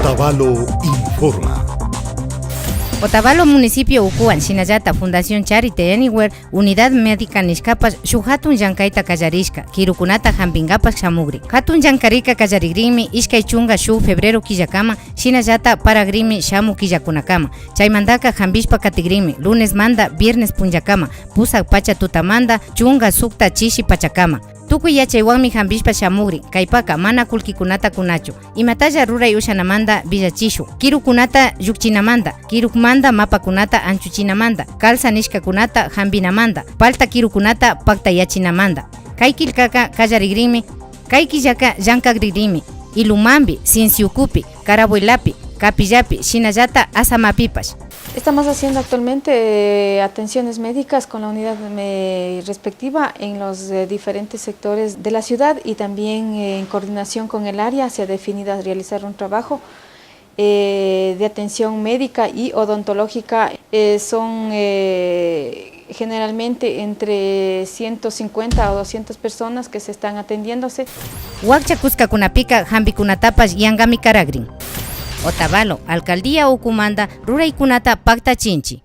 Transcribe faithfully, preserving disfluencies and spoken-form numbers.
Otavalo informa. Otavalo municipio ukuwan shinallata Fundación Charity Anywhere Unidad Médica nishkapash shuk hatun llankayta kallarishka, kirukunata hampinkapak shamukrin. Hatun llankarika kallarikrinmi ishkay chunka shuk febrero killakama, shinallata paragrinmi shamuk killakunakama. Chaymantaka hampishpa katikrinmi lunesmanta viernes punllakama, pusak pacha tutamanta chunka sukta chishi pachakama. Tukuy yachaywanmi hampishpa shamukrin, kaypaka mana kullkikunata kunachu. Imatalla ruray ushanamanta willachishun, kirukunata llukchinamanta, kirukmanta mapakunata anchuchinamanta, calza nishkakunata hampinamanta, palta kirukunata paktayachinamanta. Kay killkaka kallarikrinmi, kay killaka llankakrinmi Ilumampi, Sinsi ukupi, Carabuelapi, Capillapi, shinallata Asamapipash. Estamos haciendo actualmente, eh, atenciones médicas con la unidad, eh, respectiva en los, eh, diferentes sectores de la ciudad y también, eh, en coordinación con el área se ha definido realizar un trabajo, eh, de atención médica y odontológica. Eh, son, eh, generalmente entre ciento cincuenta o doscientas personas que se están atendiéndose. Wakcha kuskakunapika hampikunatapash yankami karakrin. Otavalo, alcaldía ukumanta ruraykunata paktachinchi.